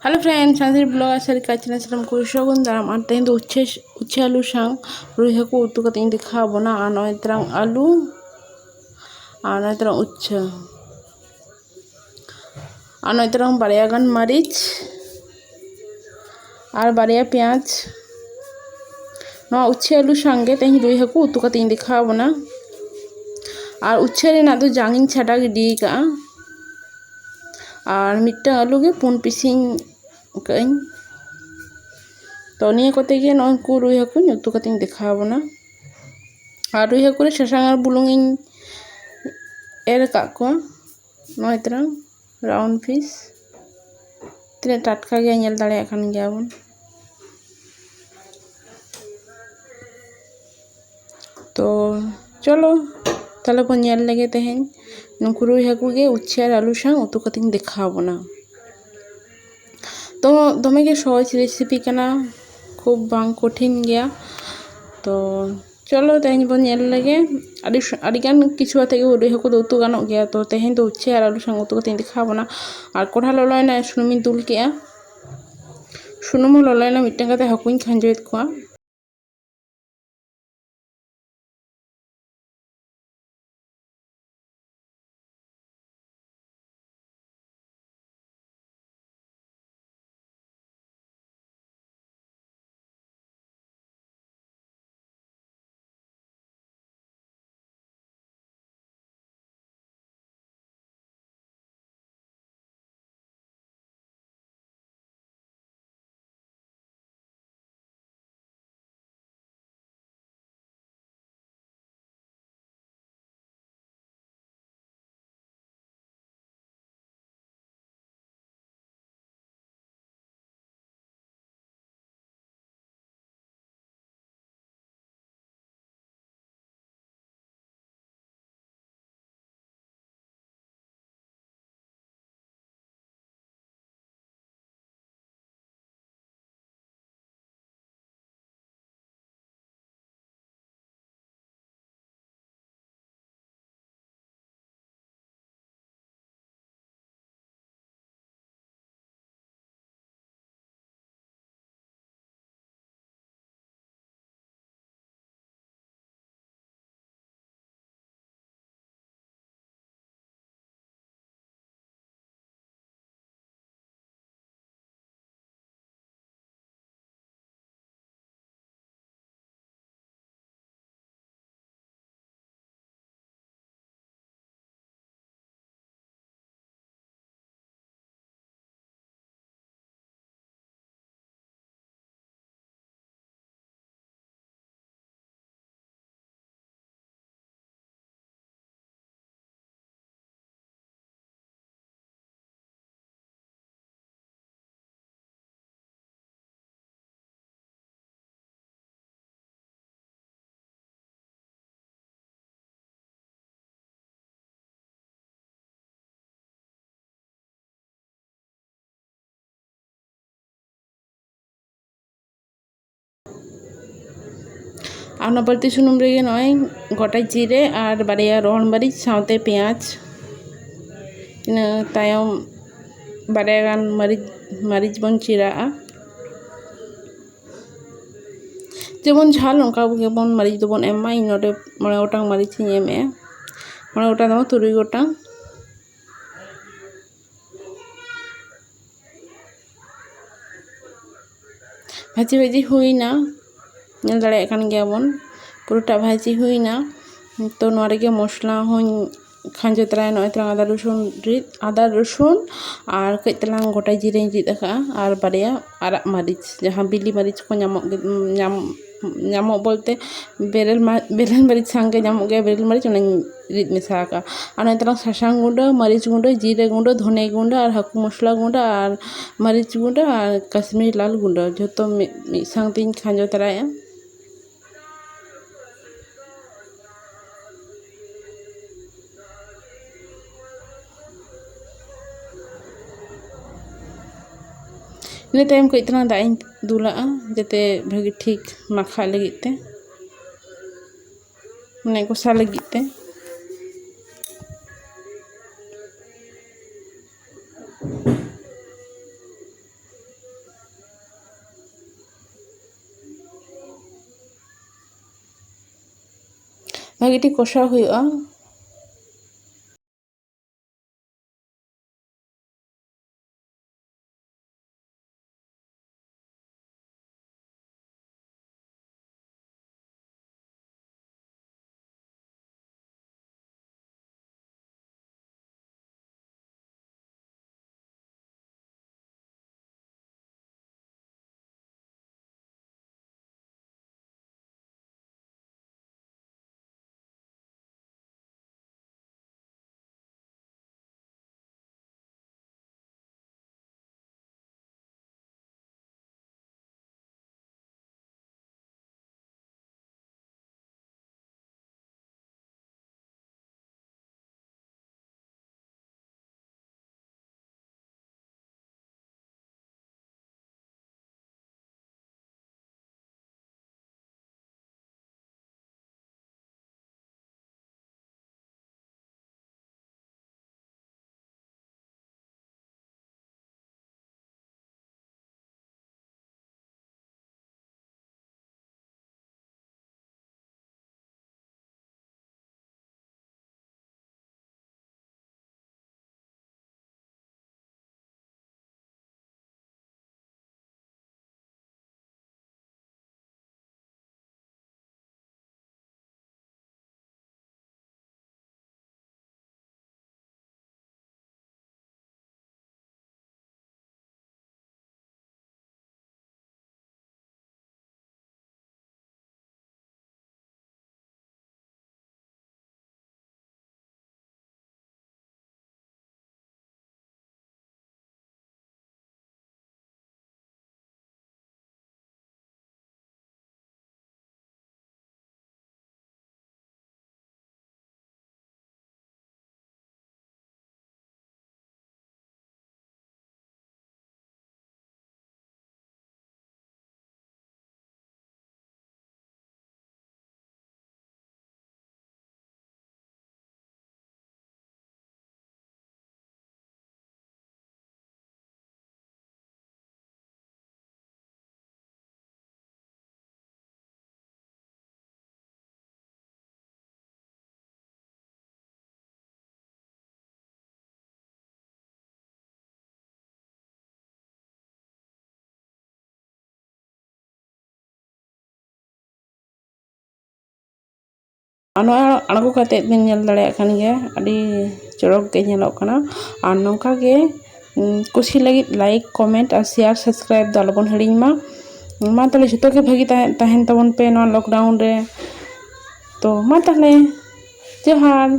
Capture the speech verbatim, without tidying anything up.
Hello friends, Santali vlog ᱟᱨ ᱥᱟᱹᱨᱤ ᱠᱟᱪ channel ᱥᱟᱱᱟᱢ ᱠᱚ ᱥᱟᱹᱜᱩᱱ ᱫᱟᱨᱟᱢ᱾ ᱟᱨ ᱛᱮᱦᱮᱧ ᱫᱚ ᱩᱪᱷᱟᱹ, ᱩᱪᱷᱟᱹ ᱟᱹᱞᱩ ᱥᱟᱶ ᱨᱩᱭ ᱦᱟᱹᱠᱩ ᱩᱛᱩ ᱠᱟᱛᱮ ᱤᱧ ᱫᱮᱠᱷᱟᱣ ᱟᱵᱚᱱᱟ᱾ ᱟᱨ ᱱᱚᱜᱼᱚᱭ ᱛᱟᱨᱟᱝ ᱟᱹᱞᱩ, ᱟᱨ ᱱᱚᱜᱼᱚᱭ ᱛᱟᱨᱟᱝ ᱩᱪᱷᱟᱹ, ᱟᱨ ᱱᱚᱜᱼᱚᱭ ᱛᱟᱨᱟᱝ ᱵᱟᱨᱭᱟ ᱜᱟᱱ ᱢᱟᱹᱨᱤᱪ, ᱟᱨ ᱵᱟᱨᱭᱟ ᱯᱮᱸᱭᱟᱡᱽ᱾ ᱱᱚᱣᱟ ᱩᱪᱷᱟᱹ ᱟᱹᱞᱩ ᱥᱟᱝᱜᱮ ᱛᱮᱦᱮᱧ ᱨᱩᱭ ᱦᱟᱹᱠᱩ ᱩᱛᱩ ᱠᱟᱛᱮ ᱤᱧ ᱫᱮᱠᱷᱟᱣ ᱟᱵᱚᱱᱟ᱾ ᱟᱨ ᱩᱪᱷᱟᱹ ᱨᱮᱱᱟᱜ ᱫᱚ ᱡᱟᱝ ᱤᱧ ᱪᱷᱟᱰᱟ ᱜᱤᱰᱤ ᱟᱠᱟᱫᱼᱟ᱾ ᱟᱨ ᱢᱤᱫᱴᱟᱝ ᱟᱹᱞᱩ ᱜᱮ ᱯᱩᱱ piece ᱤᱧ ᱠᱟᱜ ᱟᱹᱧ᱾ ᱛᱚ ᱱᱤᱭᱟᱹ ᱠᱚᱛᱮ ᱜᱮ ᱱᱚᱜᱼᱚᱭ ᱠᱚ ᱨᱩᱭ ᱦᱟᱹᱠᱩᱧ ᱩᱛᱩ ᱠᱟᱛᱮᱧ ᱫᱮᱠᱷᱟᱣ ᱟᱵᱚᱱᱟ᱾ ᱟᱨ ᱨᱩᱭ ᱦᱟᱹᱠᱩ ᱨᱮ ᱥᱟᱥᱟᱝ ᱟᱨ ᱵᱩᱞᱩᱝ ᱤᱧ ᱮᱨ ᱟᱠᱟᱫ ᱠᱚᱣᱟ᱾ ᱱᱚᱜᱼᱚᱭ ᱛᱟᱨᱟᱝ round piece, ᱛᱤᱱᱟᱹᱜ ᱴᱟᱴᱠᱟ ᱜᱮᱭᱟ ᱧᱮᱞ ᱫᱟᱲᱮᱭᱟᱜ ᱠᱟᱱ ᱜᱮᱭᱟ ᱵᱚᱱ᱾ ᱛᱚ ᱪᱚᱞᱚ ᱛᱟᱦᱞᱮ ᱵᱚᱱ ᱧᱮᱞ ᱞᱮᱜᱮ ᱛᱮᱦᱮᱧ ᱱᱩᱠᱩ ᱨᱩᱭ ᱦᱟᱹᱠᱩ ᱜᱮ ᱩᱪᱷᱟᱹ ᱟᱨ ᱟᱹᱞᱩ ᱥᱟᱶ ᱩᱛᱩ ᱠᱟᱛᱮᱧ ᱫᱮᱠᱷᱟᱣ ᱟᱵᱚᱱᱟ᱾ ᱛᱚ ᱫᱚᱢᱮ ᱜᱮ ᱥᱚᱦᱚᱡ recipe ᱠᱟᱱᱟ, ᱠᱷᱩᱵ ᱵᱟᱝ ᱠᱚᱴᱷᱤᱱ ᱜᱮᱭᱟ᱾ ᱛᱚ ᱪᱚᱞᱚ ᱛᱮᱦᱮᱧ ᱵᱚᱱ ᱧᱮᱞ ᱞᱮᱜᱮ᱾ ᱟᱹᱰᱤ ᱥ-, ᱟᱹᱰᱤᱜᱟᱱ ᱠᱤᱪᱷᱩ ᱟᱛᱮ ᱜᱮ ᱨᱩᱭ ᱦᱟᱹᱠᱩ ᱫᱚ ᱩᱛᱩ ᱜᱟᱱᱚᱜ ᱜᱮᱭᱟ᱾ ᱛᱚ ᱛᱮᱦᱮᱧ ᱫᱚ ᱩᱪᱷᱟᱹ ᱟᱨ ᱟᱹᱞᱩ ᱥᱟᱶ ᱩᱛᱩ ᱠᱟᱛᱮᱧ ᱫᱮᱠᱷᱟᱣ ᱟᱵᱚᱱᱟ᱾ ᱟᱨ ᱠᱚᱲᱦᱟ ᱞᱚᱞᱚᱭᱮᱱᱟ, ᱥᱩᱱᱩᱢᱤᱧ ᱫᱩᱞ ᱠᱮᱜᱼᱟ᱾ ᱥᱩᱱᱩᱢ ᱦᱚᱸ ᱞᱚᱞᱚᱭᱮᱱᱟ, ᱢᱤᱫᱴᱟᱝ ᱠᱟᱛᱮ ᱦᱟᱹᱠᱩᱧ ᱠᱷᱟᱸᱡᱚᱭᱮᱫ ᱠᱚᱣᱟ᱾ ᱟᱨ ᱚᱱᱟ ᱵᱟᱹᱲᱛᱤ ᱥᱩᱱᱩᱢ ᱨᱮᱜᱮ ᱱᱚᱜᱼᱚᱭ ᱜᱚᱴᱟ ᱡᱤᱨᱟᱹ ᱟᱨ ᱵᱟᱨᱭᱟ ᱨᱚᱦᱚᱲ ᱢᱟᱹᱨᱤᱪ ᱥᱟᱶᱛᱮ ᱯᱮᱸᱭᱟᱡᱽ, ᱤᱱᱟᱹ ᱛᱟᱭᱚᱢ ᱵᱟᱨᱭᱟ ᱜᱟᱱ ᱢᱟᱹᱨᱤᱪ, ᱢᱟᱹᱨᱤᱪ ᱵᱚᱱ ᱪᱤᱨᱟᱜᱼᱟ᱾ ᱡᱮᱢᱚᱱ ᱡᱷᱟᱞ ᱚᱱᱠᱟ ᱜᱮᱵᱚᱱ ᱢᱟᱹᱨᱤᱪ ᱫᱚᱵᱚᱱ ᱮᱢᱟ᱾ ᱤᱧ ᱱᱚᱰᱮ ᱢᱚᱬᱮ ᱜᱚᱴᱟᱝ ᱢᱟᱹᱨᱤᱪ ᱤᱧ ᱮᱢᱮᱜᱼᱟ, ᱢᱚᱬᱮ ᱜᱚᱴᱟᱝ ᱫᱚ ᱵᱟᱝ, ᱛᱩᱨᱩᱭ ᱜᱚᱴᱟᱝ᱾ ᱵᱷᱟᱹᱡᱤ ᱵᱷᱟᱹᱡᱤ ᱦᱩᱭᱱᱟ, ᱧᱮᱞ ᱫᱟᱲᱮᱭᱟᱜ ᱠᱟᱱ ᱜᱮᱭᱟ ᱵᱚᱱ, ᱯᱩᱨᱟᱹᱴᱟ ᱵᱷᱟᱹᱡᱤ ᱦᱩᱭᱱᱟ᱾ ᱛᱚ ᱱᱚᱣᱟ ᱨᱮᱜᱮ ᱢᱚᱥᱞᱟ ᱦᱚᱸᱧ ᱠᱷᱟᱸᱡᱚ ᱛᱚᱨᱟᱭᱟ᱾ ᱱᱚᱜᱼᱚᱭ ᱛᱟᱞᱟᱝ ᱟᱫᱟ ᱨᱚᱥᱩᱱ ᱨᱤᱫ, ᱟᱫᱟ ᱨᱚᱥᱩᱱ ᱟᱨ ᱠᱟᱹᱡ ᱛᱟᱞᱟᱝ ᱜᱚᱴᱟ ᱡᱤᱨᱟᱹᱧ ᱨᱤᱫ ᱟᱠᱟᱫᱼᱟ, ᱟᱨ ᱵᱟᱨᱭᱟ ᱟᱨᱟᱜ ᱢᱟᱹᱨᱤᱪ, ᱡᱟᱦᱟᱸ ᱵᱤᱞᱤ ᱢᱟᱹᱨᱤᱪ ᱠᱚ ᱧᱟᱢᱚᱜ ᱜᱮ, ᱧᱟᱢ, ᱧᱟᱢᱚᱜ ᱵᱚᱞᱛᱮ ᱵᱮᱨᱮᱞ ᱢᱟ-, ᱵᱮᱨᱮᱞ ᱢᱟᱹᱨᱤᱪ ᱥᱟᱝᱜᱮ ᱧᱟᱢᱚᱜ ᱜᱮᱭᱟ, ᱵᱮᱨᱮᱞ ᱢᱟᱹᱨᱤᱪ, ᱚᱱᱟᱧ ᱨᱤᱫ ᱢᱮᱥᱟ ᱟᱠᱟᱫᱼᱟ᱾ ᱟᱨ ᱱᱚᱜᱼᱚᱭ ᱛᱟᱞᱟᱝ ᱥᱟᱥᱟᱝ ᱜᱩᱸᱰᱟᱹ, ᱢᱟᱹᱨᱤᱪ ᱜᱩᱸᱰᱟᱹ, ᱡᱤᱨᱟᱹ ᱜᱩᱸᱰᱟᱹ, ᱫᱷᱚᱱᱮ ᱜᱩᱸᱰᱟᱹ ᱟᱨ ᱦᱟᱹᱠᱩ ᱢᱚᱥᱞᱟ ᱜᱩᱸᱰᱟᱹ ᱟᱨ ᱢᱟᱹᱨᱤᱪ ᱜᱩᱸᱰᱟᱹ ᱟᱨ ᱠᱟᱥᱢᱤᱨᱤ ᱞᱟᱞ ᱜᱩᱸᱰᱟᱹ ᱡᱷᱚᱛᱚ ᱢᱤᱫ, ᱢᱤᱫ ᱥᱟᱝ ᱛᱮᱧ ᱠᱷᱟᱸᱡᱚ ᱛᱚᱨᱟᱭᱮᱜᱼᱟ᱾ ᱤᱱᱟᱹ ᱛᱟᱭᱚᱢ ᱠᱟᱹᱡ ᱛᱟᱞᱟᱝ ᱫᱟᱜ ᱤᱧ ᱫᱩᱞᱟᱜᱼᱟ, ᱡᱟᱛᱮ ᱵᱷᱟᱹᱜᱤ ᱴᱷᱤᱠ ᱢᱟᱠᱷᱟᱜ ᱞᱟᱹᱜᱤᱫ ᱛᱮ, ᱢᱟᱱᱮ ᱠᱚᱥᱟᱣ ᱞᱟᱹᱜᱤᱫ ᱛᱮ᱾ ᱵᱷᱟᱹᱜᱤ ᱴᱷᱤᱠ ᱠᱚᱥᱟᱣ ᱦᱩᱭᱩᱜᱼᱟ᱾ ᱟᱨ ᱱᱚᱣᱟ ᱟᱬᱜᱚ ᱠᱟᱛᱮᱫ ᱵᱤᱱ ᱧᱮᱞ ᱫᱟᱲᱮᱭᱟᱜ ᱠᱟᱱ ᱜᱮᱭᱟ, ᱟᱹᱰᱤ ᱪᱚᱨᱚᱠ ᱜᱮ ᱧᱮᱞᱚᱜ ᱠᱟᱱᱟ᱾ ᱟᱨ ᱱᱚᱝᱠᱟ ᱜᱮ, ᱩᱸ, ᱠᱩᱥᱤ ᱞᱟᱹᱜᱤᱫ like, comment ᱟᱨ share, subscribe ᱫᱚ ᱟᱞᱚᱵᱚᱱ ᱦᱤᱲᱤᱧ ᱢᱟ᱾ ᱢᱟ ᱛᱟᱦᱞᱮ ᱡᱷᱚᱛᱚ ᱜᱮ ᱵᱷᱟᱹᱜᱤ ᱛᱟᱦᱮᱸ, ᱛᱟᱦᱮᱱ ᱛᱟᱵᱚᱱ ᱯᱮ ᱱᱚᱣᱟ lockdown ᱨᱮ᱾ ᱛᱚ ᱢᱟ ᱛᱟᱦᱞᱮ, ᱡᱚᱦᱟᱨ᱾